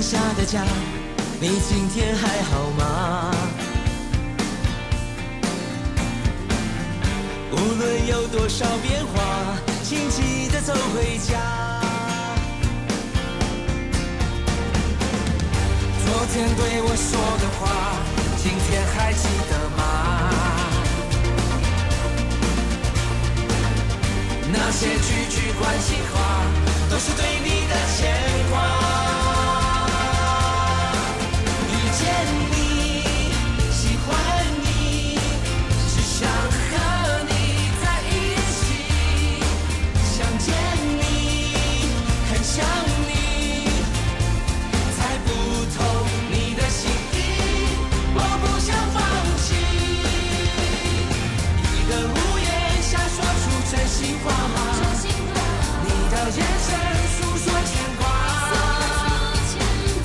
下的家，你今天還好嗎？無論有多少變化，請記得走回家。昨天對我說的話，今天還記得嗎？那些句句關心話，都是對你的牽掛。遇見你，喜歡你，只想和你在一起。想見你，很想你，猜不透你的心意，我不想放棄。一個屋檐下說出真心話，你的眼神訴說牽掛，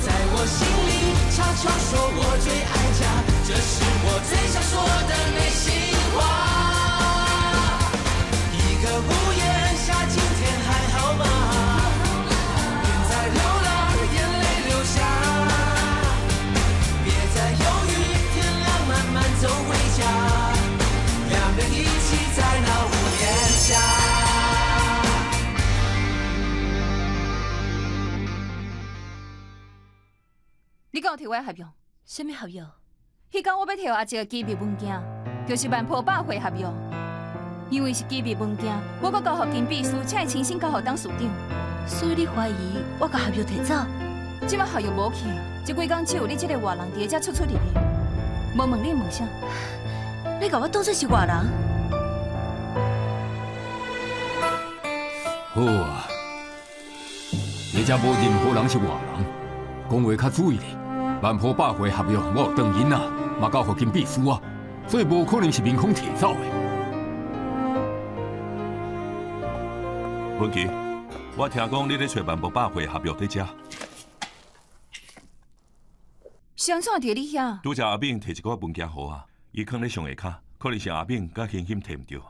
在我心裡悄悄說我最愛家，這是我最想說的內心話。一個屋檐下，今天還好嗎？別再流浪，眼淚流下，別再猶豫，天亮慢慢走回家，兩人一起在那屋檐下。你敢有提我合約？啥物合約？彼工我欲提予阿叔的機密文件，就是萬坡百貨合約。因為是機密文件，我閣交予金秘書，請伊親身交予董事長。所以你懷疑我共合約提走？這擺合約無去，這幾工只有你這个外人佇遮出出入入。無問你問啥？你共我當作是外人？好啊，你遮無任何人是外人，講話較注意咧。萬坡百貨合約我有當印啊，嘛交予金秘書啊，所以無可能是明風提走的。文琪，我聽講你咧揣萬坡百貨合約佇遮。是按怎佇你遐？拄才阿敏提一寡文件予我，伊囥咧床下跤，可能是阿敏佮欣欣提毋著。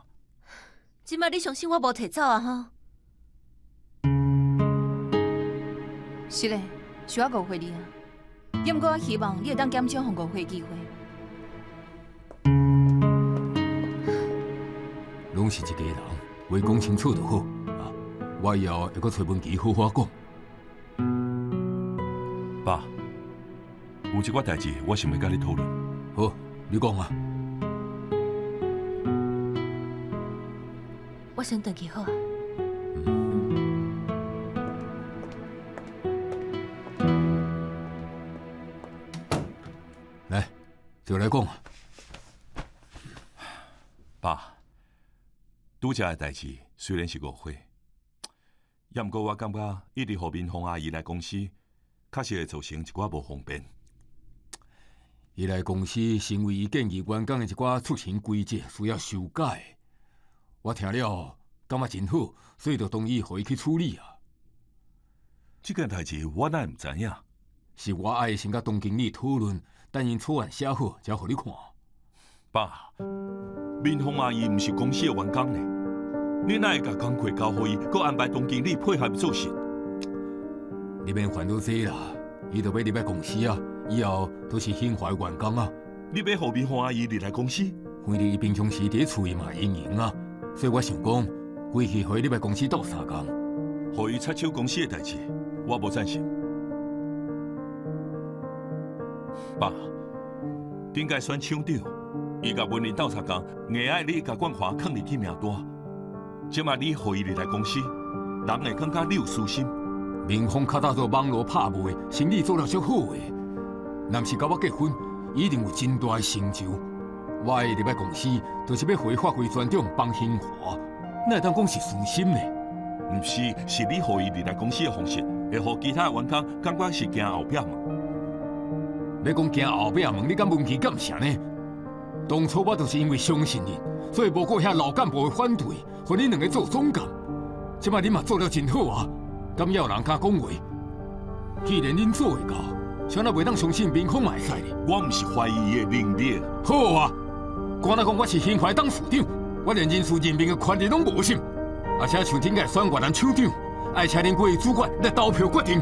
這擺你相信我無提走啊？吼？是咧，是我誤會你啊。猶毋過我希望你會當減少予誤會機會。攏是一家人，話講清楚就好。啊，我以後會閣揣文琪好好講。爸，有一寡代誌，我想欲佮你討論。好，你講啊。我先轉去好啊。來，就來講啊。爸，拄才的代誌雖然是誤會，猶毋過我感覺一直予明鳳阿姨來公司，確實會造成一寡無方便。伊來公司成為伊建議員工的一寡出勤規則需要修改，我聽了感覺真好，所以就同意予伊去處理啊。這件代誌我哪會毋知影？是我愛先佮董經理討論，等𪜶草案寫好，才予你看。爸，明鳳阿姨毋是公司的員工呢，你哪會共工課交予伊，閣安排董經理配合做事？你免煩惱這啦，伊就欲入來公司啊，以後都是興華的員工啊。你欲予明鳳阿姨入來公司？反正伊平常時佇厝伊嘛會閒閒啊，所以我想講，規氣予伊入來公司鬥相共，予伊插手公司的代誌，我無贊成。爸，頂屆選廠長，伊共文林鬥相共，硬愛你共冠華囥入去名單。這擺你予伊入來公司，人會感覺你有私心。明鳳較早做網路拍賣，生意做了足好的。若毋是佮我結婚，伊一定有真大的成就。我愛入來公司，就是欲予伊發揮專長，幫興華。哪會當講是私心呢？毋是，是你予伊入來公司的方式，會予其他的員工感覺是行後壁門。欲講行後壁門，你佮文琪敢毋是按呢？當初我就是因為相信你，所以無顧遐老幹部的反對，予恁兩个做總監。這擺恁嘛做了真好啊，敢猶有人敢講話？既然恁做會到，啥人袂當相信明鳳嘛會使呢？我毋是懷疑伊的能力。好啊，敢若講我是興華董事長，我連人事任命的權力攏無啥。而且像頂屆選越南廠長，愛請恁幾个主管來投票決定。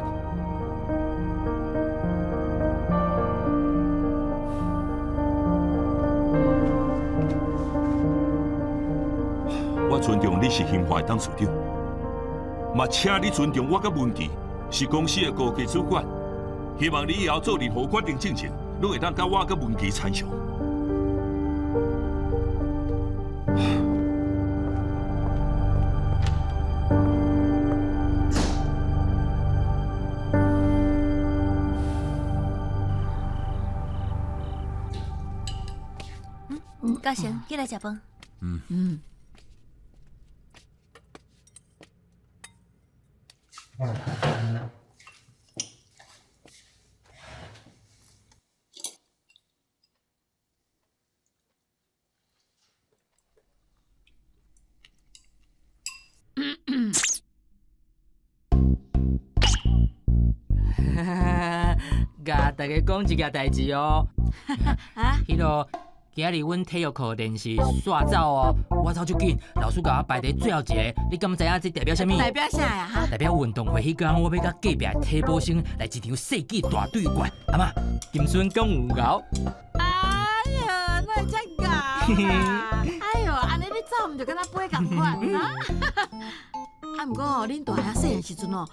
我尊重你是興華的董事長，嘛請你尊重我佮文琪是公司的高級主管。希望你以後做任何決定之前，攏會當佮我佮文琪參詳。嘉誠，進來食飯。嗯。嗯。共大家講一件代誌哦。啊？彼囉今仔日阮體育課練習煞走哦，我走足緊，老師共我排佇最後一個。你敢知影這代表啥物？代表啥呀？哈？代表運動會彼工，我欲佮隔壁體保生來一場世紀大對決。阿嬤，金孫敢有𠢕？哎喲，哪會遮𠢕啦？哎喲，按呢你走毋就敢若飛仝款啊？啊，毋過吼，恁大兄細漢時陣哦，嘛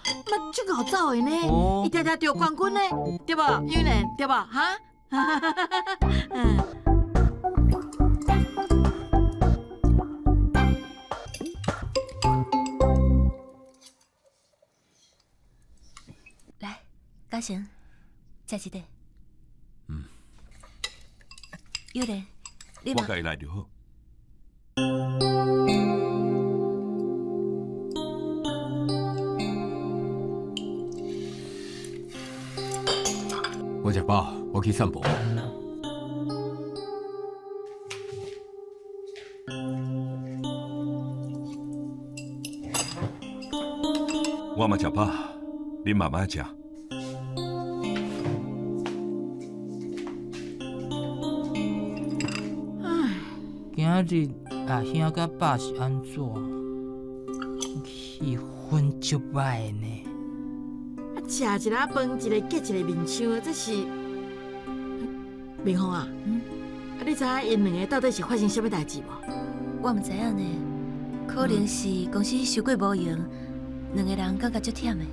足𠢕走的呢，伊定定著冠軍呢，對無？有呢，對無？哈？嗯。來，嘉誠，食一塊。嗯。有蓮，你我家己來就好。我食飽，我去散步。我嘛食飽，恁慢慢食。今仔日阿兄佮爸是按怎？氣氛足歹的呢。啊，食一粒飯，一个結一个面像，這是明鳳啊。嗯。啊，你知影𪜶兩个到底是發生啥物代誌無？我毋知影呢，可能是公司收過無閒，兩个人感覺足忝的。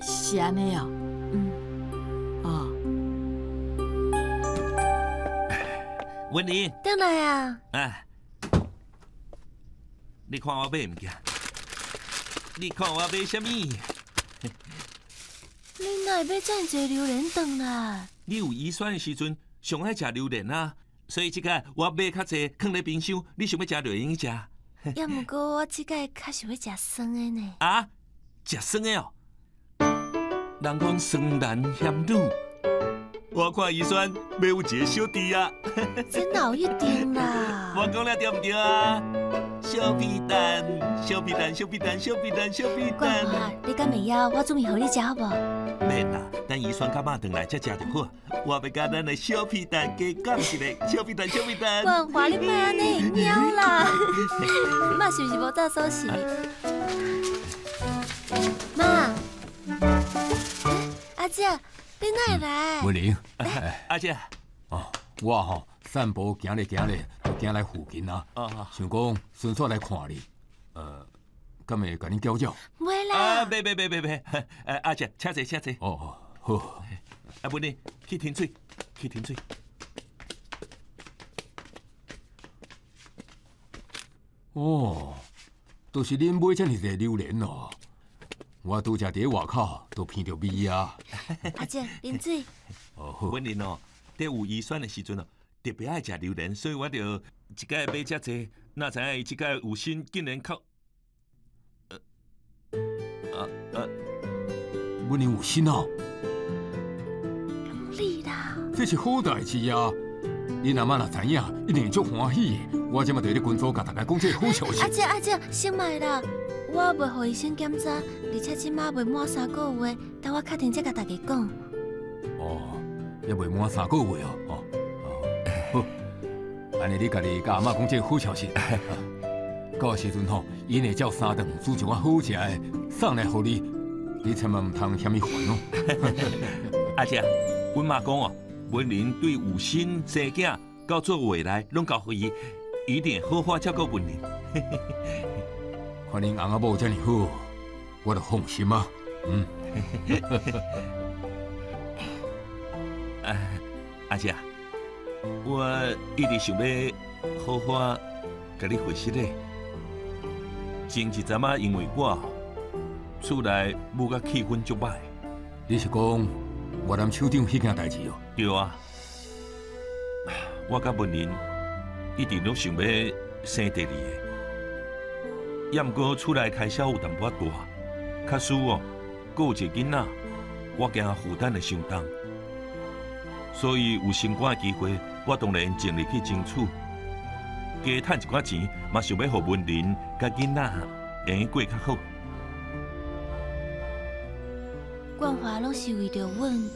是按呢哦。嗯。哦。文玲。轉來啊！啊！你看我買物件，你看我買啥物？你哪會買遮爾濟榴蓮轉來？你有遺酸的時陣，上愛食榴蓮啊，所以這擺我買較濟，囥佇冰箱。你想欲食就會用食。也毋過我這擺較想欲食酸的呢。啊？食酸的哦？人講酸男嫌女，我看宜萱欲有一个小弟啊。這哪有一定啦？我講了對毋對啊？小皮蛋，小皮蛋，小皮蛋，小皮蛋，小皮蛋。冠華，你敢袂枵？我煮麵予你食好無？免啦，等宜萱佮媽轉來才食就好。我欲佮咱的小皮蛋加講一个，小皮蛋，小皮蛋。冠華，你莫按呢會枵啦！媽是毋是無走鎖匙？媽，阿姐，你哪會來？文玲，阿姐，哦，我吼散步行咧行咧，就行來附近啊，想講順紲來看你，敢會共恁攪擾？袂啦。啊，袂袂袂袂袂，阿姐，請坐，請坐。哦，好。阿文玲，去停水，去停水。哦，就是恁買遮爾濟榴蓮哦。我拄才佇外口就聞著味啊。阿姐，啉水。哦，好。文玲哦，佇有遺酸的時陣哦，特別愛食榴蓮，所以我就一擺買遮濟。哪知影伊這擺有心，竟然較……文玲有心哦。攏你啦。這是好代誌啊！恁阿媽若知影，一定會足歡喜的。我這馬就佇群組共大家講這个好消息。阿姐阿姐，先莫啦，我袂予醫生檢查，而且這馬未滿三個月，等我確定才共大家講。哦，猶未滿三個月哦，哦，好，按呢你家己佮阿媽講這个好消息。到時陣吼，𪜶會照三頓煮一碗好食的送來予你，你千萬毋通嫌伊煩哦。阿姐，阮媽講哦，文玲對有心生囝到做未來攏交予伊，一定會好好照顧文玲。看恁翁仔某遮爾好，我就放心啊。嗯。啊，阿姐，我一直想欲好好共你回失禮。前一陣仔因為我厝內舞甲氣氛足歹。你是講越南廠長彼件代誌哦？對啊，我佮文玲一直攏想欲生第二个，也毋過厝內開銷有淡薄仔大，假使哦，閣有一个囡仔，我驚負擔會傷重，所以有升官的機會，我當然盡力去爭取。加趁一寡錢，嘛想欲予文玲佮囡仔會用過較好。冠華攏是為著阮，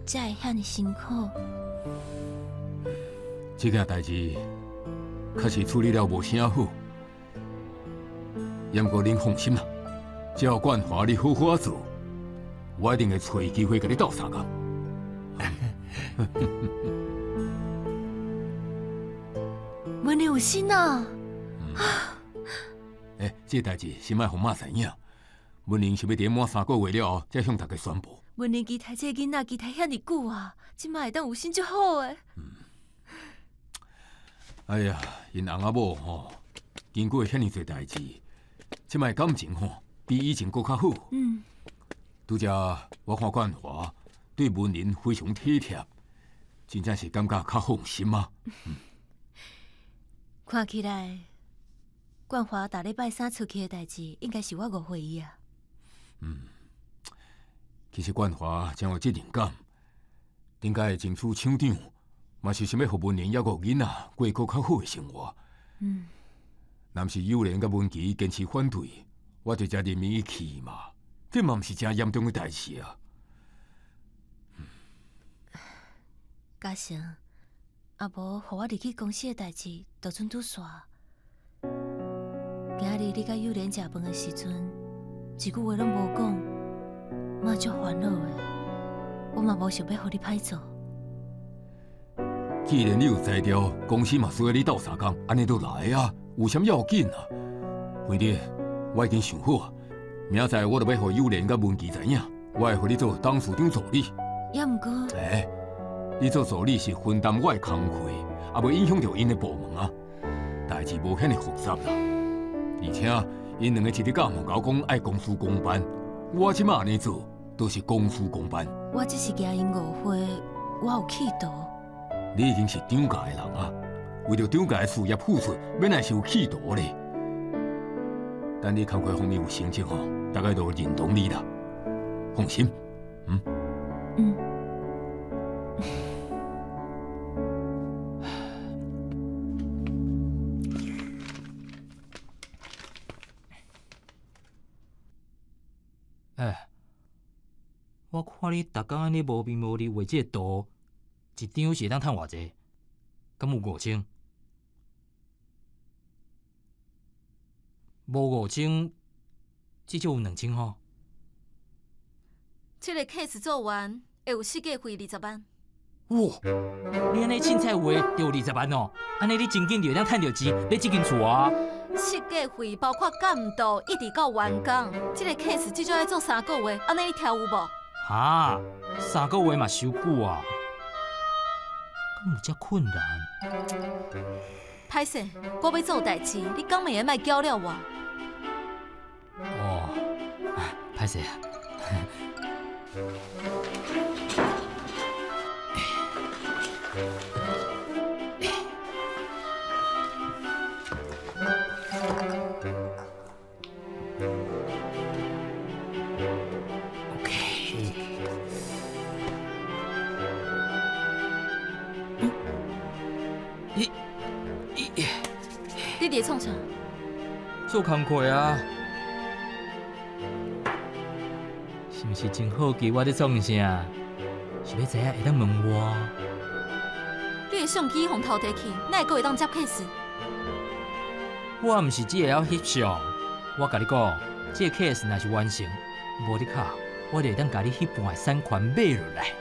才會遐爾辛苦。這件代誌確實處理了無啥好，也毋過恁放心啦，只要冠華你好好仔做，我一定會揣機會共你鬥相共。文玲有心啊！欸，這個代誌先莫予媽知影。文玲想欲佇滿三個月了後，才向大家宣布。文玲期待這个囡仔期待遐爾久啊，這擺會當有心就好的。哎呀，𪜶翁仔某吼，經過遐爾濟代誌，這擺感情吼比以前閣較好。拄才我看冠華對文玲非常體貼，真正是感覺較放心啊。看起來，冠華逐禮拜三出去的代誌，應該是我誤會伊啊。其實冠華真有責任感，頂擺爭取廠長，嘛是想欲予文玲猶閣有囡仔過閣較好的生活。若毋是幼蓮佮文琪堅持反對，我就才任伊去嘛。這嘛毋是誠嚴重的代誌啊。嘉誠，啊無，予我入去公司的代誌，就準拄煞。今仔日你佮幼蓮食飯的時陣，一句話攏無講，嘛足煩惱的。我嘛無想欲予你歹做。既然你有才調，公司嘛需要你鬥相共，按呢就來啊，有啥要緊啊？反正我已經想好啊，明仔載我就欲予幼蓮佮文琪知影，我會予你做董事長助理。也毋過，欸，你做助理是分擔我的工課，也袂影響著𪜶的部門啊。代誌無遐爾複雜啦，而且𪜶兩个一日到晚共我講愛公事公辦，我這擺按呢做，都是公事公辦。我只是驚𪜶誤會，我有企圖。你已經是張家的人啊，為著張家的事業付出，欲來是有企圖咧。等你工課方面有成績吼，大家就會認同你啦。放心，嗯。嗯。欸，我看你逐工按呢無邊無裡畫這個圖，一張是會當趁偌濟？敢有五千？無五千，至少有2000吼。這个 case 做完，會有設計費20萬。哇！你按呢凊彩畫就有20萬哦，按呢你真緊就會當趁著錢買這間厝啊！設計費包括監督，一直到完工，這个 case 至少愛做三個月，按呢你聽有無？哈，三個月嘛傷久啊，敢有遮困難？歹勢，我欲做代誌，你敢會使莫攪了我？哦，歹勢啊。OK。你你佇創啥？做工課啊？是毋是真好奇我咧創啥？想欲知影會當問我？你的相機予偷提去，哪會閣會當接 case？我毋是只會曉翕相，我共你講，這个 case 若是完成，無你敲，我就會當共你彼半的產權買落來。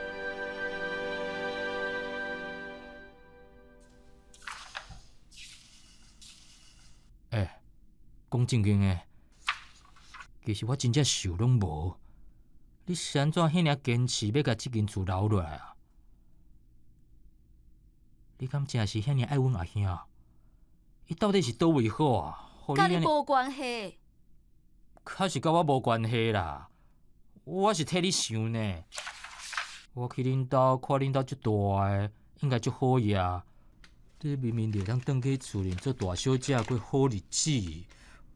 講正經的，其實我真正想攏無。你是按怎遐爾堅持欲共這間厝留落來啊？你敢真是遐爾愛阮阿兄？伊到底是佗位好啊？佮你無關係。確實佮我無關係啦，我是替你想呢。我去恁兜看恁兜遮大个，應該足好額。你明明就會當轉去厝裡做大小姐過好日子。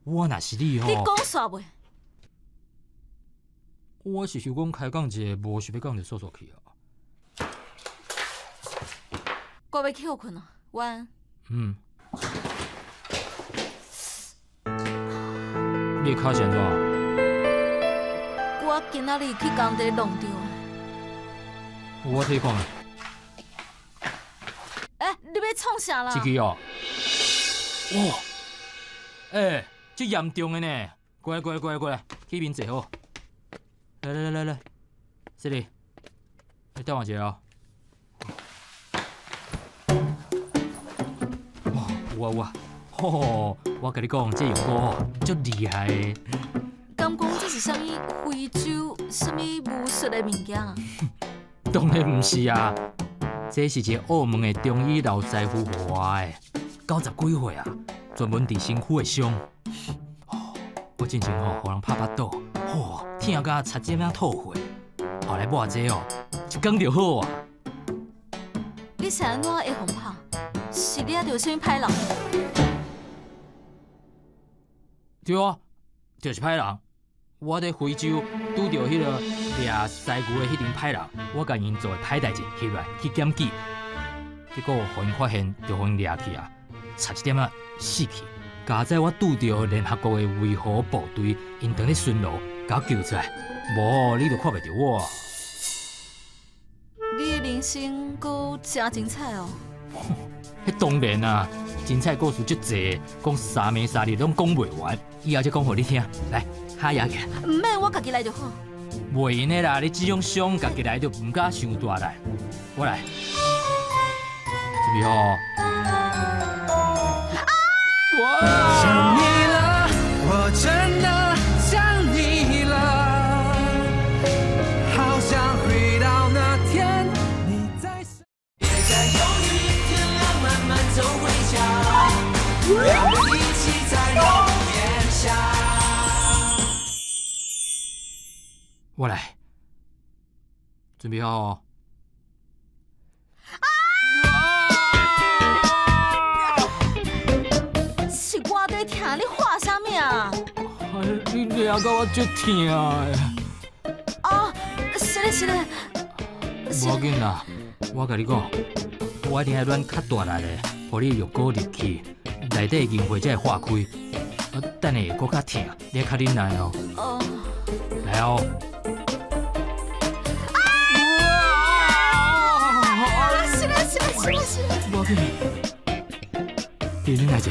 我若是你吼，你講煞未？我是想講開講一下，無想欲講就煞煞去啊。我欲去歇睏啊，晚安。嗯。你的跤是按怎？我今仔日去工地弄著。我替你看覓。欸，你欲創啥啦？這支哦。哇！欸，這嚴重的呢！過來，過來，過來，過來，起面坐好。來來來來來，這裡，你等我一下哦。哇，有啊有啊，吼！我共你講，這藥膏吼，足厲害的。敢講這是啥物非洲啥物巫術的物件？當然毋是啊，這是一個澳門的中醫老師傅予我的，九十幾歲啊，專門治身軀的傷。我進前吼，予人拍腹肚，吼，疼甲差點仔吐血，後來抹這哦，一工就好啊。你是按怎會予拍？是掠著啥物歹人？對啊，就是歹人。我佇非洲拄著彼个掠犀牛的彼陣歹人，我共𪜶做的歹代誌，翕來去檢舉，結果予𪜶發現，就予𪜶掠去啊，差一點仔死去。佳哉我拄著聯合國的維和部隊，𪜶當咧巡邏，共我救出來，無你就看袂著我。你的人生閣誠精彩哦！彼當然啊，精彩故事足濟，講三暝三日攏講袂完，以後才講予你聽。來，哈牙起來。毋免，我家己來就好。袂用的啦，你這種傷家己來就毋敢傷大力。我來，準備好。想你了，我真的想你了，好想回到那天你在。別再猶豫，天亮慢慢走回家，讓我們一起在屋檐下。我來，準備好哦。是我在疼，你喊啥物啊？你掠到我足疼的。哦，是咧是咧。無要緊啦，我共你講，我一定愛軟較大力的，予你藥膏入去，內底的銀血才會化開。啊，等下會閣較疼，你愛較忍耐哦。哦。來哦。啊！是咧是咧是咧是咧。無要緊，你忍耐一下。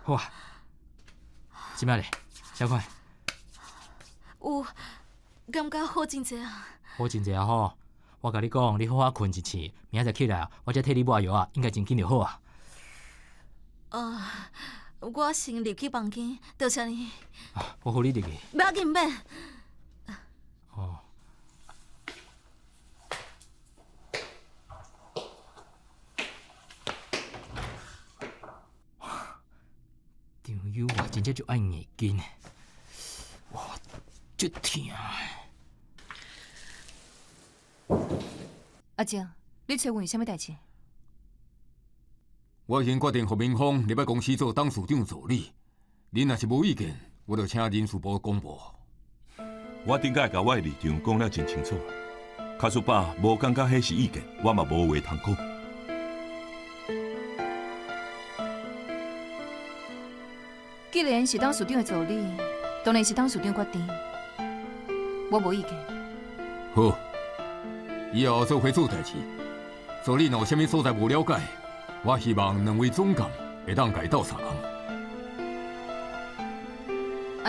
好啊，這擺咧，小可。有，感覺好真濟啊！好真濟啊吼！我共你講，你好好睏一醒，明仔載起來，我才替你抹藥啊，應該真緊就好啊。啊，我先入去房間，多謝你。啊，我扶你入去。無要緊，毋免。哦。張友啊，真正足愛硬筋的，哇，足疼的。阿靜，你揣阮有啥物代誌？我已經決定予明峰入來公司做董事長助理，恁若是無意見，我就請人事部公布。我頂擺共我的立場講了真清楚，假使爸無感覺彼是意見，我嘛無話通講。既然是董事長的助理，當然是董事長決定，我無意見。好，以後做伙做代誌，助理若有啥物所在無了解，我希望兩位總監會當共伊鬥相共。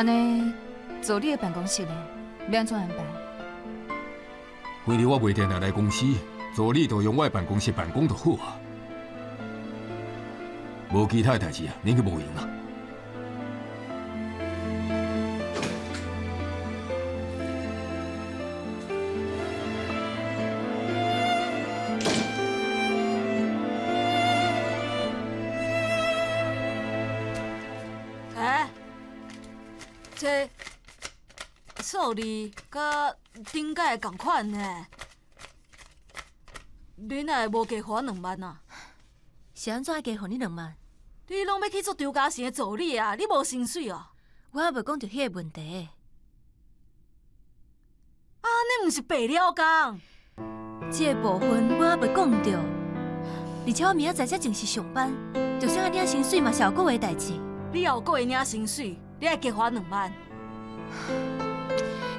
按呢，助理的办公室呢，欲按怎安排？反正我袂定定来公司，助理就用我的办公室办公就好啊。无其他的代志啊，恁去无闲啦。欸，这数字佮顶届仝款呢，你哪会无加予我两万啊？是按怎爱加予你两万？你拢欲去做张嘉诚的助理啊？你无薪水哦？我犹未讲著彼个问题。啊，你毋是白了工？这个部分我犹未讲著，而且我明仔载才正式上班，就算爱领薪水嘛是后个月的代志。你后个月领薪水，你爱加予我两万。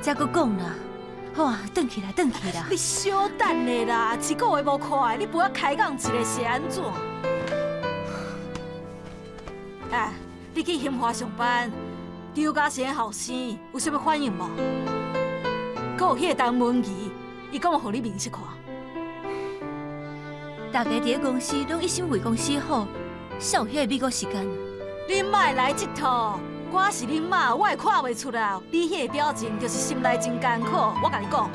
才阁讲啦，好啊，转去啦，转去啦。你小等下啦，一个月无看，你陪我开讲一下是按怎？哎，你去兴华上班，张嘉诚的后生有啥物反应无？阁有彼个陈文仪，伊敢有予你面色看？大家伫咧公司拢一心为公司好，啥有彼个美国时间？你莫来这套，我是恁妈，我会看袂出来。你彼个表情就是心内真艰苦。我共你讲，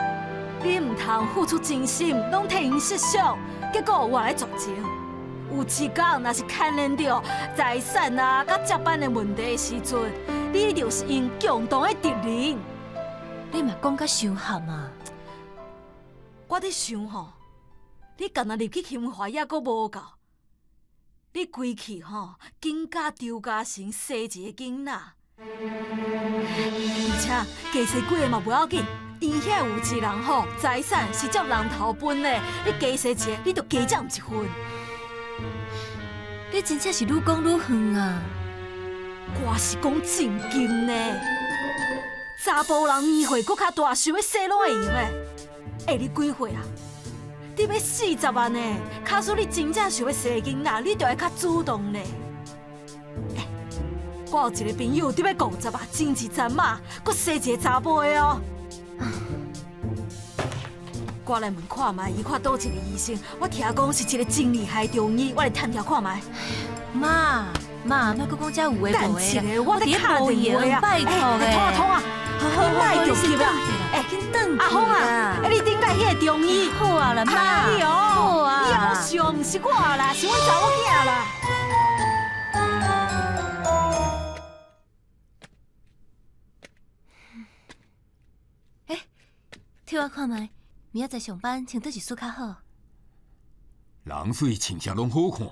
你毋通付出真心，拢替𪜶设想，结果换来绝情。有一工若是牵连著财产啊、佮接班的问题的时阵，你就是𪜶共同的敌人。你嘛讲甲伤含啊！我伫想吼，你干焦入去兴华犹阁无够，你规气吼，紧佮张嘉诚生一个囡仔，而且加生几个嘛无要紧，𪜶遐有一人吼，财产是照人头分的，你加生一个，你就加占一份。你真正是愈讲愈远啊！我是讲正经呢，查埔人年岁阁较大，想欲生拢会用的。欸，你几岁啊？你欲40啊呢？假使你真正想欲生囡仔，你就爱较主动呢。欸，我有一个朋友，伫欲50啊，真是查某，阁生一个查埔的哦。我来问看觅，伊看佗一个医生，我听讲是一个真厉害的中医，我来探听看觅。妈妈，莫阁讲这有的无的等一下，我咧敲电话啊！拜托的，通啊通啊，你莫着急啊！欸，紧转阿峰啊，欸，你顶摆彼个中医好啊啦，妈，哎哟，好啊，你好笑，毋是我啦，是阮查某囝啦。欸，替我看觅。明仔载上班穿佗一束较好？人媠穿啥拢好看。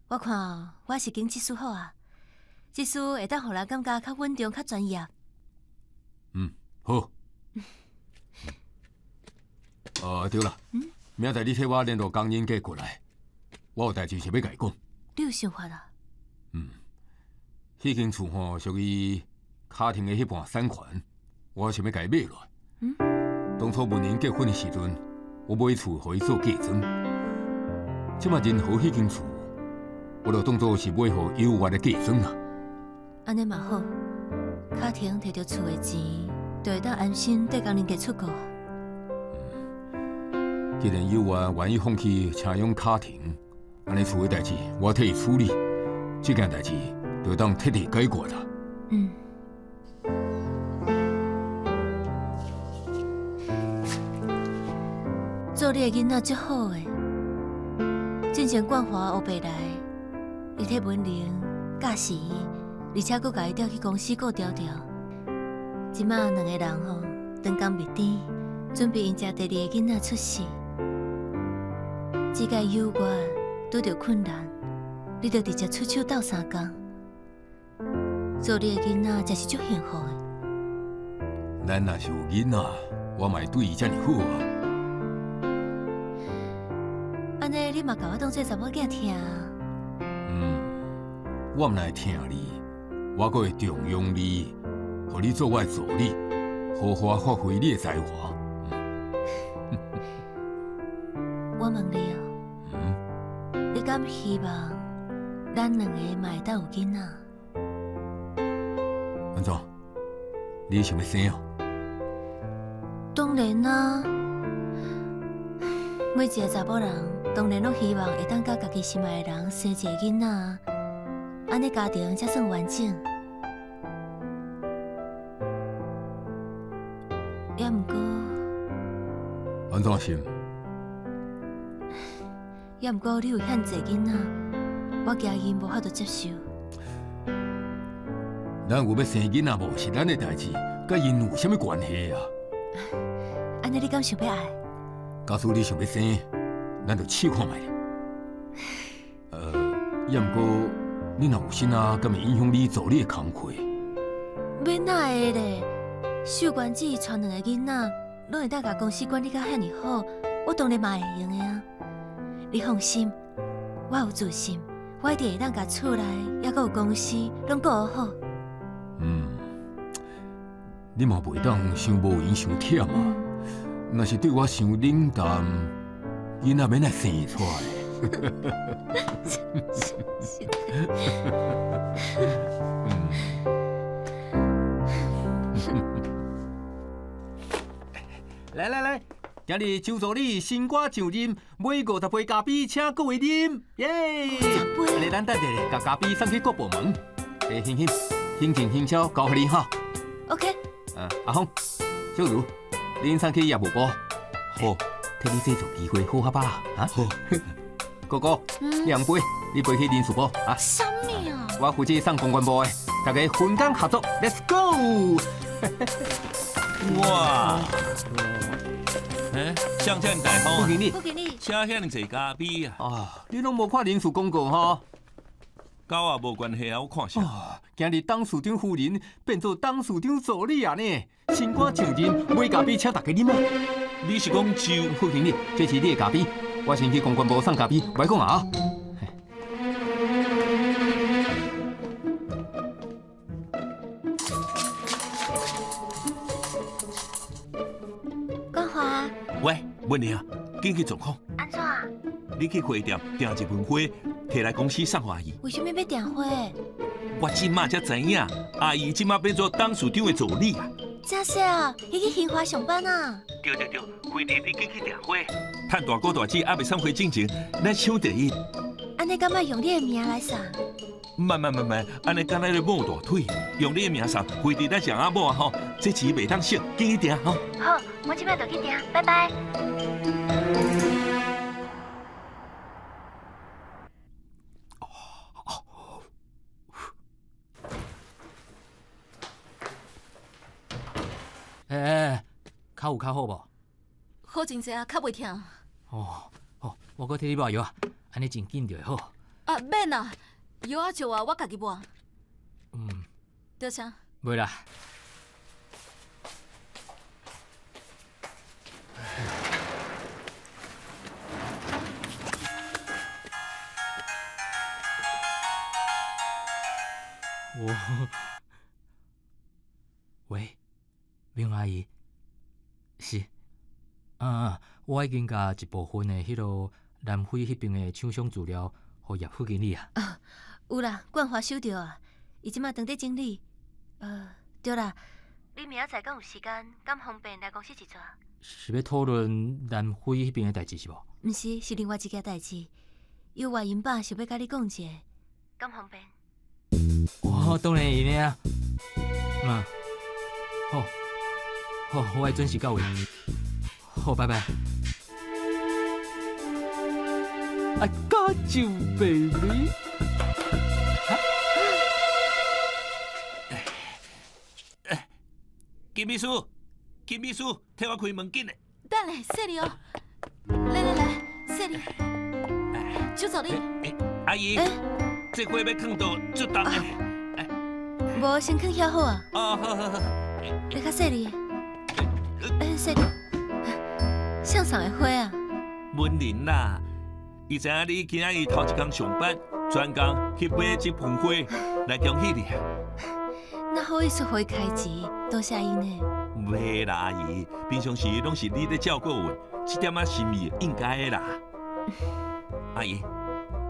我看我是拣这束好啊，这束会当予人感觉较稳重、较专业。嗯，好。对啦，明仔载你替我联络工人过来，我有代志想欲共伊讲。你有想法啊？嗯，彼间厝吼属于卡庭的彼半产权。我想欲共伊买落来。当初文玲结婚的时阵，我买厝予伊做嫁妆。这摆仁和彼间厝，我就当做是买予有缘的嫁妆啊。按呢嘛好，卡庭提著厝的钱，就会当安心缀工人家出国。既然有缘愿意放弃请养卡庭，按呢厝的代志我替伊处理，这件代志就当彻底解决啦。嗯。做你的囡仔足好的，进前冠华乌白来，伊替文玲教示伊，而且阁共伊调去公司顾条条。这摆两个人吼，长工蜜甜，准备迎接第二个囡仔出世。这届有我拄著困难，你就直接出手斗相共。做你的囡仔真是足幸福的。咱若是有囡仔，我嘛会对伊遮尔好啊。按呢，你嘛共我当做查某囝疼。嗯，我毋但会疼你，我阁会重用你，予你做我的助理，好好发挥你的才华。我问你哦，你敢希望咱两个嘛会当有囡仔？你想欲生哦？當然啦，每一个查某人當然攏希望會當佮家己心愛的人生一个囡仔，按呢家庭才算完整。也毋過，按怎想？也毋過你有遐濟囡仔，我驚𪜶無法度接受。咱有欲生囡仔無是咱的代誌，佮𪜶有啥物關係啊？按呢你敢想欲愛？假使你想欲生，咱就試看覓。也毋過你若有心啊，敢會影響你做你的工課？欲哪會咧？秀娟姊帶兩个囡仔，攏會當共公司管理甲遐爾好，我當然嘛會用的啊。你放心，我有自信，我一定會當共厝內，猶閣有公司攏顧好。嗯，你嘛袂當傷無閒傷忝啊！若是對我傷冷淡，囡仔欲按怎生出來？來來來，今日周助理新歌上任，每50杯咖啡請各位啉，耶！50杯。來，咱等下，共咖啡送去各部門。欸，欣欣，行政行銷交予你哈。 OK。阿峰，小如，恁送去業務部。好，替你製造機會好好吧？啊，好。哥哥，兩杯，你背去人事部啊。啥物啊？我負責送公關部的，大家分工合作，Let's go！哇！欸，誰遮爾大方？副經理，副經理，請遐爾濟咖啡啊！啊，你攏無看人事廣告吼？佮我無關係啊，我看啥？今日董事長夫人變做董事長助理啊呢！新官上任，買咖啡請大家啉啊！你是講周副經理，這是你的咖啡，我先去公關部送咖啡，莫講啊！冠華，喂，文玲啊，緊急狀況。按怎？你去花店訂一盆花，提來公司送予阿姨。為啥物欲訂花？我這馬才知影，阿姨這馬變做董事長的助理啊！真是啊，伊去興華上班啊！對對對，輝弟你緊去訂花，趁大哥大姊猶未送花進前，咱搶第一。按呢敢愛用你的名來送？慢慢慢慢，按呢敢若咧摸大腿，用你的名送，輝弟咱上阿某啊吼，這錢袂當省，緊去訂吼。好，我這擺就去訂，拜拜。欸欸，跤有較好無？好真濟啊，較袂疼。哦哦，我閣替你抹藥啊，按呢真緊就會好。啊，免啦，藥仔石啊，我家己抹。嗯。多謝。袂啦。我，喂，明阿姨，是，嗯，我已經共一部分的彼个南非彼邊的廠商資料，予葉副經理啊。啊，有啦，冠華收著啊，伊這馬正佇整理。對啦，你明仔載敢有時間，敢方便來公司一逝？是欲討論南非彼邊的代誌是無？毋是，是另外一件代誌。有外因爸想欲佮你講一下，敢方便？哦，當然會用啊。嗯，好，好，我會準時到位。好，拜拜。I got you, baby。金秘書，金秘書，替我開門緊嘞。等下，細膩哦。來來來，細膩。周助理。阿姨，這花欲囥佗足重的。無，先囥遐好啊。哦，好好好。你較細膩。欸，細膩。誰送的花啊？文玲啦，伊知影你今仔日頭一工上班，專工去買這盆花來恭喜你啊。哪好意思予伊開錢，多謝伊呢。袂啦，阿姨，平常時攏是你咧照顧阮，這點仔心意應該的啦。阿姨，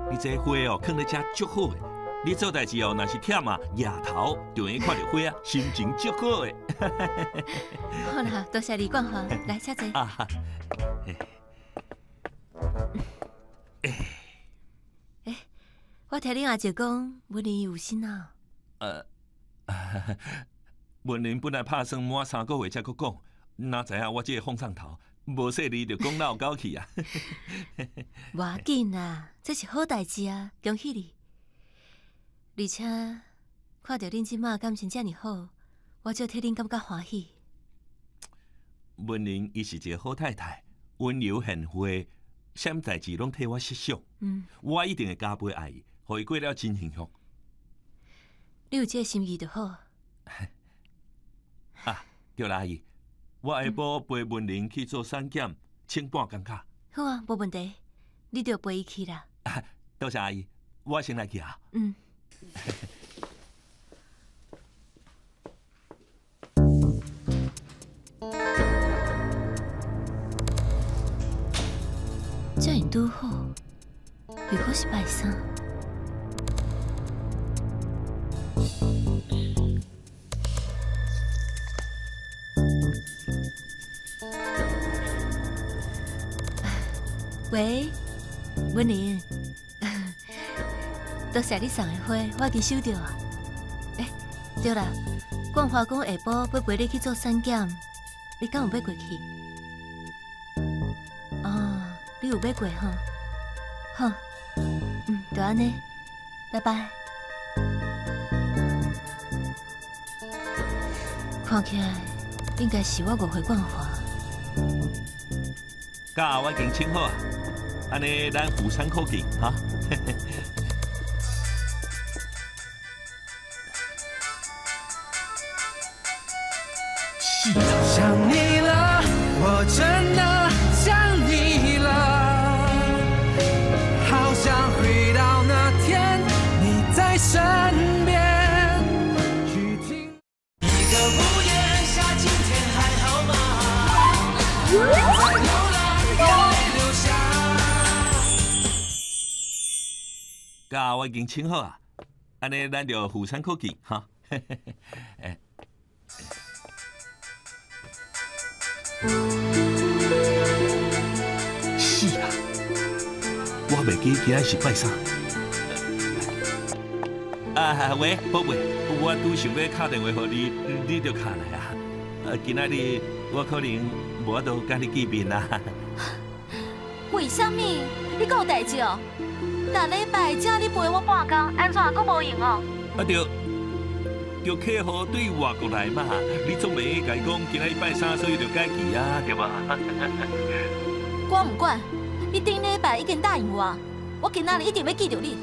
你這花哦，囥咧遮足好的，你做代誌哦，若是忝啊，額頭就會看著花啊，心情足好的。好啦，多謝你冠華，來請坐。啊，欸，我聽恁阿姐講，文玲有身啊。文玲本來拍算滿3個月才閣講，哪知影我這個放送頭，無細膩就講老狗去啊。無要緊啦，這是好代誌啊，恭喜你！而且看著恁這馬感情遮爾好，我足替恁感覺歡喜。文玲伊是一個好太太，溫柔賢惠，啥物代誌攏替我設想。我一定會加倍愛伊，予伊過了真幸福。你有這個心意就好。啊，對啦，阿姨，我下晡陪文玲去做產檢，請半工假。好啊，無問題，你就陪伊去啦。多謝阿姨，我先來去啊。嗯。這樣拄好，又閣是拜三。喂，文玲，多謝你送的花，我已經收著啊。欸，對啦，冠華講下晡欲陪你去做產檢，你敢有欲過去？哦，你有欲過吼？好，嗯，就按呢，拜拜。看起來應該是我誤會冠華。假我已經請好啊，按呢咱婦產科見哈。想你了，我真的想你了，好想回到那天你在身邊。去聽一個屋檐下，今天還好嗎？在流浪，眼淚流下。假我已經請好啊，按呢咱就婦產科見哈。欸死啊！我袂記今仔是拜三。啊喂，寶貝，我拄想欲敲電話予你，你就敲來啊。今仔日我可能無法度佮你見面啊。為啥物？你閣有代誌哦？逐禮拜請你陪我半工，按怎閣無閒哦？啊對。著客戶對外國來嘛，你總袂共伊講今仔日拜三，所以就改期啊，對無？我毋管，你頂禮拜已經答應我，我今仔日一定欲見著你。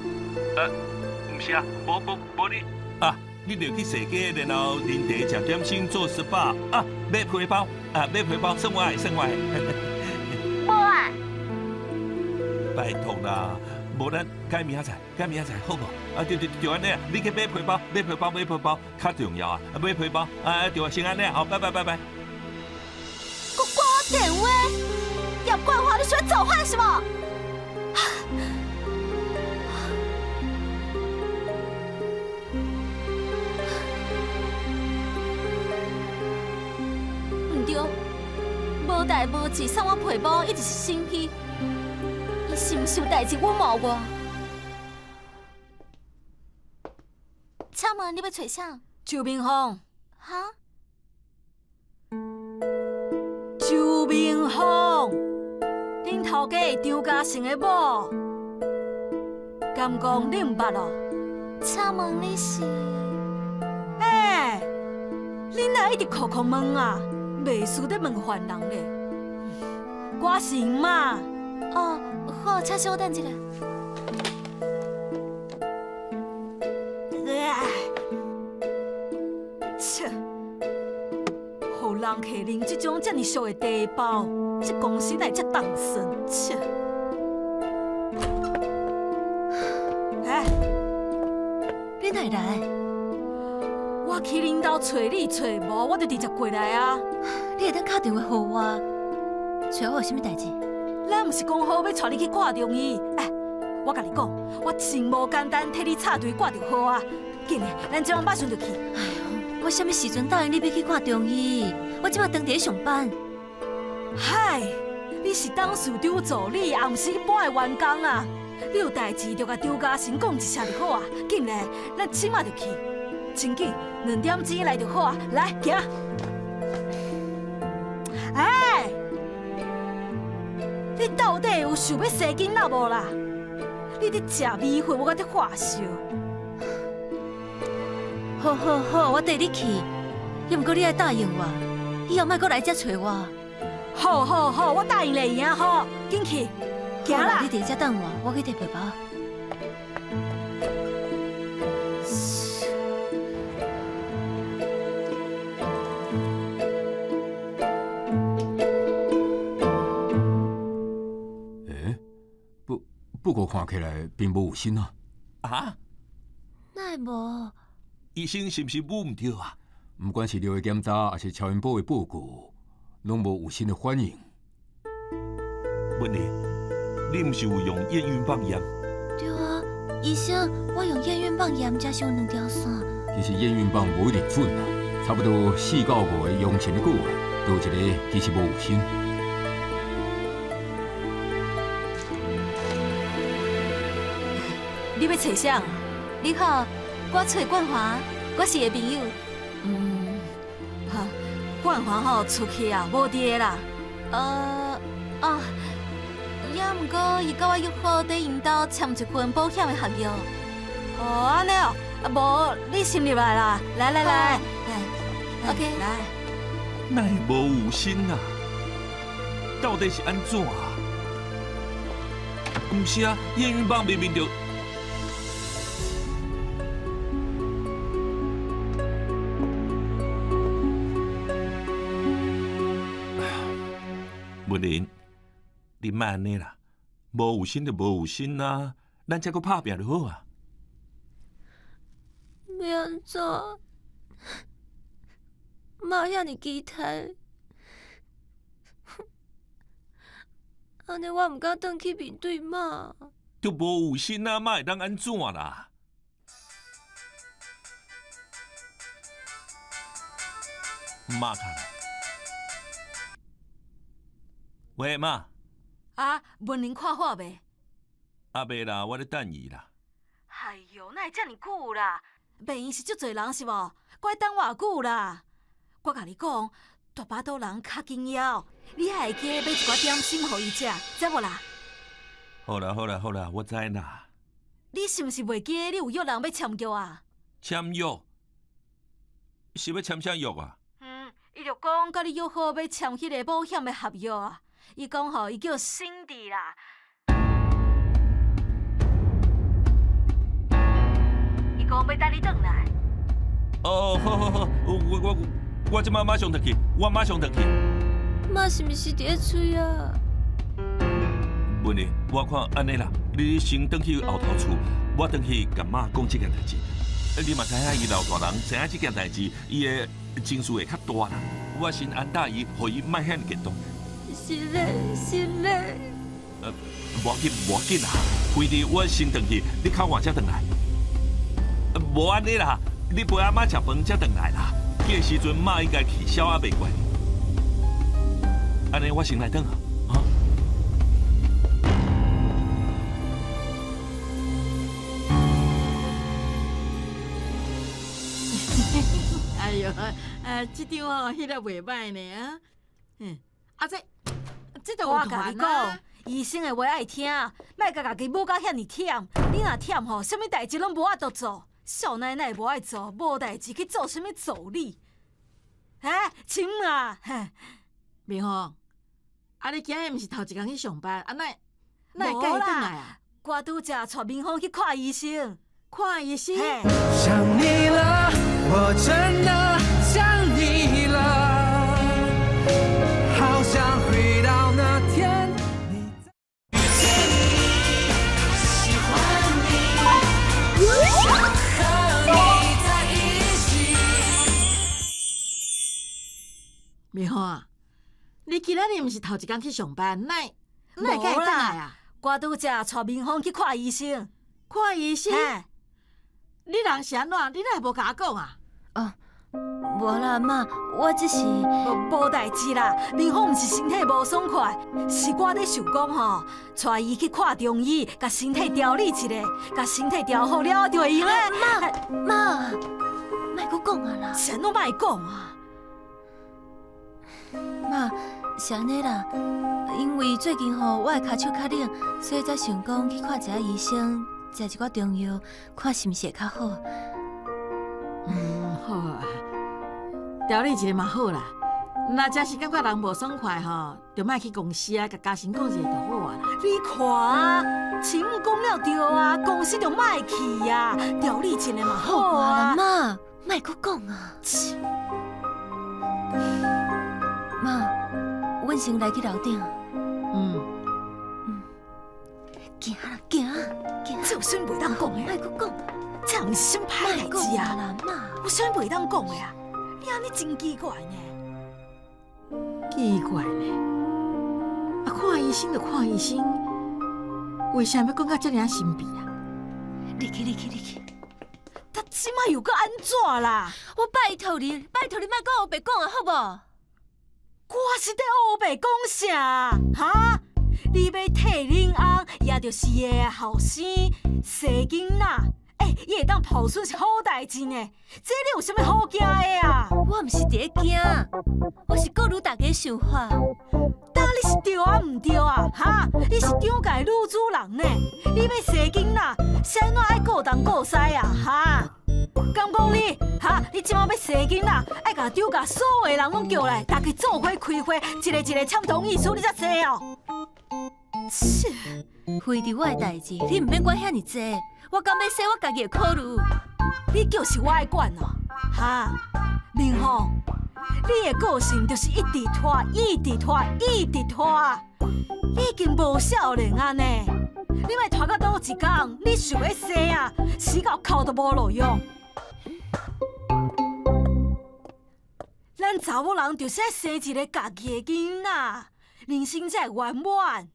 毋是啊，無無無你啊，你著去踅街，然後啉茶、食點心、做 SPA 啊，買皮包啊，買皮包算我的，算我的。無啊！拜託啦，無咱改明仔載，改明仔載好無？啊對對對，就按呢啊，你去買皮包，買皮包，買皮包，較重要啊！買皮包，啊對啊，先按呢，好，拜拜拜拜。閣掛我電話，葉冠華，你想欲造反是無？毋對，無代無誌送我皮包，一直是心虛。伊是毋是有代誌隱瞞我？請問你欲揣啥？周明鳳。哈？周明鳳，恁頭家是張嘉誠的某，敢講你毋捌哦？請問你是？欸，你哪一直叩叩問啊？袂輸咧問犯人咧。我是𪜶媽。哦，好，請稍等一下。切，予人客啉這種遮爾俗的茶包，這公司哪會遮凍蒜？切！欸，你哪會來？我去恁兜揣你揣無，我就直接過來啊。你會當敲電話予我，揣我有啥物代誌？咱毋是講好欲帶你去看中醫？欸，我共你講，我真無簡單，替你插隊掛著號啊！緊嘞，咱這晚馬上就去。哎喲，我啥物時陣答應你欲去看中醫？我這馬當佇咧上班。嗨，你是董事長助理，也毋是一般的員工啊！你有代誌就共張嘉誠講一聲就好啊！緊嘞，咱這馬就去，真緊，2點鐘來就好啊！來，行。哎，你到底有想欲生囡仔無啦？你佇食米粉，我閣佇發燒。好好好，我綴你去。猶毋過你愛答應我，以後莫閣來遮揣我。好好好，我答應你贏吼，緊去，行啦。你佇遮等我，我去提皮包。欸，不過看起來並無有心啊。啊？哪會無？醫生是毋是摸毋著啊？毋管是尿的檢查，抑是超音波的報告，攏無有心的反應。文玲，你毋是有用驗孕棒驗？對啊，醫生，我用驗孕棒驗，才是有兩條線。其實驗孕棒無一定準啊，差不多4到5個陽性的個案，都有一個其實無有心。你欲揣誰？你好，我揣冠華，我是伊的朋友。嗯，哈，冠華吼出去啊，無佇啦。哦，猶毋過伊佮我約好佇𪜶兜簽一份保險的合約。哦，按呢哦，啊無，你先入來啦，來來來，來，OK，來。哪會無有心啊？到底是按怎啊？毋是啊，驗孕棒明明就……文玲，你莫按呢啦，無有心就無有心啊，咱再閣拍拚就好啊。欲按怎？媽遐爾期待，按呢我毋敢轉去面對媽。就無有心啊，媽會當按怎啦？媽卡來。喂，媽。啊，文玲看好未？啊，未啦，我咧等伊啦。哎喲，哪會遮爾久啦？病院是足濟人是無？閣愛等偌久啦？我共你講，大巴肚人較緊要，你還會記買一寡點心予伊食，知無啦？好啦好啦好啦，我知啦。你是毋是袂記得你有約人欲簽約啊？簽約？是欲簽啥約啊？嗯，伊就講佮你約好欲簽彼个保險的合約啊。伊講吼，伊叫辛迪啦。伊講欲等你轉來。哦，好好好，我這馬馬上轉去，我馬上轉去。媽是毋是佇咧催啊？文玲，我看按呢啦，你先轉去後頭厝，我轉去共媽講這件代誌。你嘛知影，伊老大人知影這件代誌，伊的情緒會較大啦。我先安撫伊，予伊莫遐爾激動。是咧，是咧。無要緊，無要緊啦，非得我先轉去，你較晚才轉來。無按呢啦，你陪阿媽食飯才轉來啦。這個時陣媽應該氣消仔袂過。按呢我先來轉啊。哎喲，這張哦，翕得袂䆀呢啊！嗯，啊這，這就我共你講，醫生的話愛聽，莫共家己母甲遐爾忝。你若忝吼，啥物代誌攏無法度做。少奶奶無愛做，無代誌去做啥物助理？欸，請啊！明鳳，啊你今日毋是頭一工去上班，啊哪哪會佮伊轉來啊？我拄才帶明鳳去看醫生，看醫生。想你了，我真的想你了，好想回到那天。遇見你，喜歡你，想和你在一起。明鳳啊，你今仔日毋是頭一工去上班，哪會佮伊轉來啊？我拄才帶明芳去看醫生。看醫生？你人是按怎？你哪會無共我講啊？哦，無啦，媽，我只是無無代誌啦。明芳毋是身體無爽快，是我咧想講吼，帶伊去看中醫，共身體調理一下，共身體調好了就會用的。媽媽，莫閣講啊啦！啥攏莫講啊？媽，是按呢啦，因為最近吼我的跤手較冷，所以才想講去看一下醫生，食一寡中藥，看是毋是會較好。嗯，好啊，調理一下嘛好啦。若真是感覺人無爽快吼，就莫去公司啊，共嘉誠講一下就好啊啦。你看啊，親母講了對啊，公司就莫去啊，調理一下嘛好啊。媽，莫閣講啊。媽，阮先來去樓頂。嗯嗯，行啦，行行。這有啥袂當講的？莫閣講，這毋是啥歹代誌啊！媽，有啥袂當講的啊？你按呢真奇怪呢。奇怪呢，啊，看醫生就看醫生，為啥欲講甲遮爾神秘啊？你去，你去，你去。他這擺又閣按怎啦？我拜託你，拜託你莫閣烏白講啊，好無？我是咧烏白講啥？哈？你欲替恁翁，也就是伊的後生生囡仔，欸，伊會當抱孫是好代誌呢。這你有啥物好驚的啊？我毋是佇咧驚，我是顧慮大家想法。當你是對啊，毋對啊？哈？你是張家女主人呢？你欲生囡仔，是按怎愛顧東顧西啊？哈？敢講你哈？你這擺欲生囡仔，愛共張家所有的人攏叫來，大家做伙開會，一个一个簽同意書，你才生哦。切！非佇我的代誌，你毋免管遐爾濟。我敢欲生，我家己會考慮。你就是我愛管哦，哈？明鳳，你的個性就是一直拖，一直拖，一直拖，已經無少年啊呢。你欲拖到佗一工，你想欲生啊，死到哭都無路用。咱查某人就是愛生一个家己的囡仔，人生才會圓滿。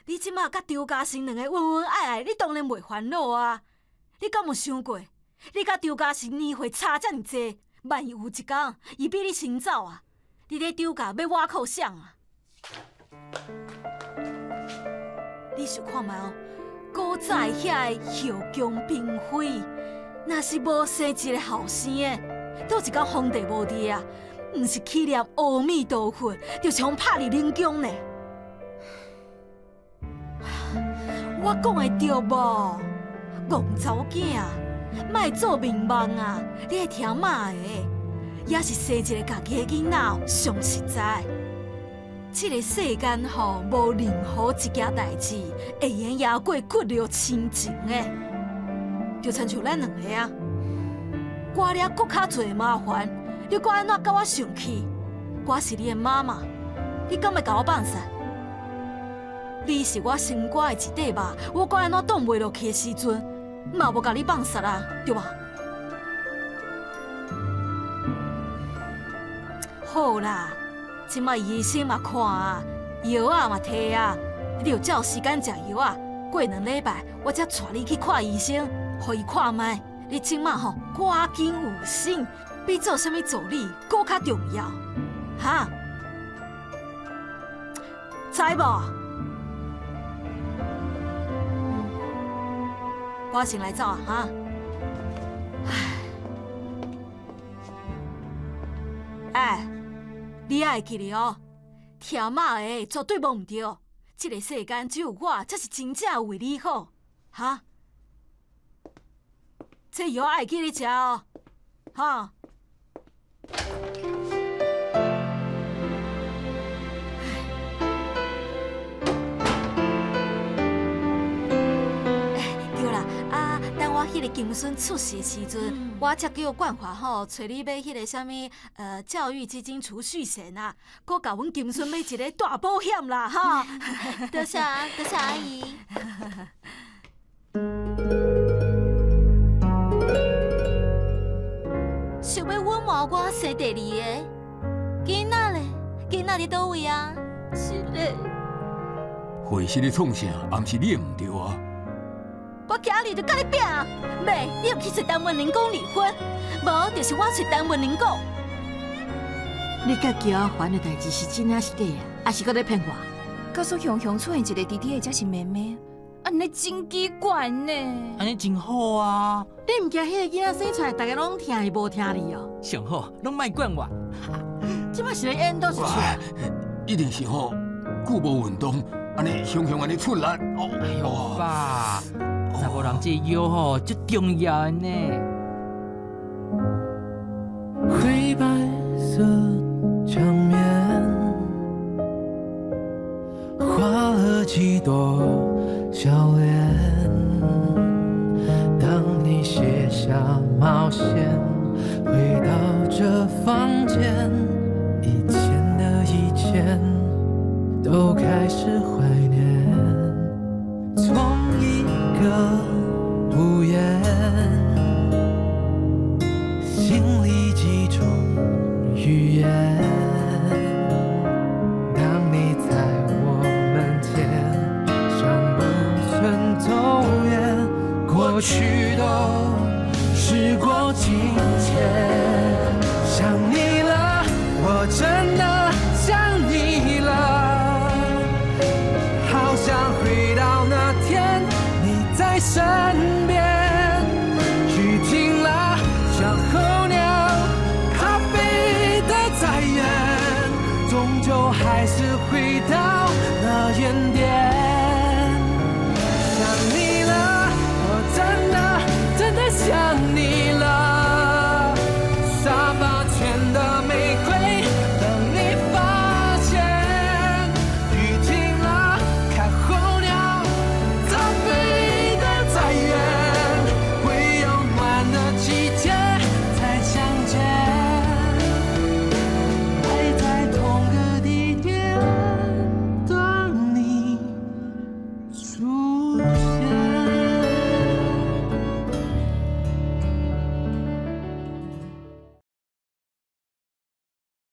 你這馬佮張嘉誠兩个恩恩愛愛，你當然袂煩惱啊。你敢有想過，你佮張嘉誠年歲差遮爾濟，萬一有一工伊比你先走啊，你咧張家欲倚靠誰啊？你想看覓哦？古早的遐个後宮嬪妃，若是無生一个後生的，佗一工皇帝無佇啊，毋是去念阿彌陀佛，就是予拍入冷宮呢。我講的對無？戇查某囝，莫做眠夢啊！你愛聽媽的，也是生一个家己的囡仔上實在。這个世間吼，無任何一件代誌會用贏過骨肉親情的，就親像咱兩个啊，我惹閣較濟麻煩，你閣按怎佮我生氣？我是你的媽媽，你敢會共我放殺？你是我心肝的一塊肉，我閣按怎擋袂落去的時陣，嘛無共你放殺啊，對無？好啦，這擺醫生嘛看啊，藥仔嘛提啊，你著照時間食藥仔。過兩禮拜，我才帶你去看醫生，予伊看覓。你這擺吼，趕緊有心，比做啥物助理閣較重要，哈？知無？我先來走啊，哈！哎，你愛記得哦，聽媽的絕對無毋對。這个世間只有我才是真正為你好，哈！這藥愛記得食哦，哈！對啦，啊，等我彼个金孫出世的時陣，我才叫冠華吼揣你買彼个啥物教育基金儲蓄險啊，閣共阮金孫買一个大保險啦，哈！多謝啊，多謝阿姨。想欲隱瞞我生第二个，囡仔咧，囡仔佇佗位啊？是咧，會是咧創啥？也毋是你的毋對啊。我今日就佮你拚啊！袂，你就去揣陳文玲講離婚，無就是我揣陳文玲講。你佮喬凡的代誌是真抑是假啊？抑是閣咧騙我？告訴雄雄出現一個弟弟，才是妹妹，按呢真奇怪呢。按呢真好啊！你毋驚彼個囡仔生出來，逐家攏疼伊無疼你哦？上好，攏莫管我。這擺是咧演倒一齣？一定是吼，久無運動，按呢雄雄按呢出力。哦，哎喲，爸，查某人這腰吼足重要的呢。灰白色牆面，畫了幾朵笑臉。當你卸下帽線，回到這房間，以前的一切都開始懷念。從一個屋檐，心裡幾種語言。當你在我門前，尚不曾走遠，過去都時過境遷。想你了，我真的想你了，好想回到那天你在身邊。雨停了，像候鳥，它飛得再遠，終究還是回到那原點。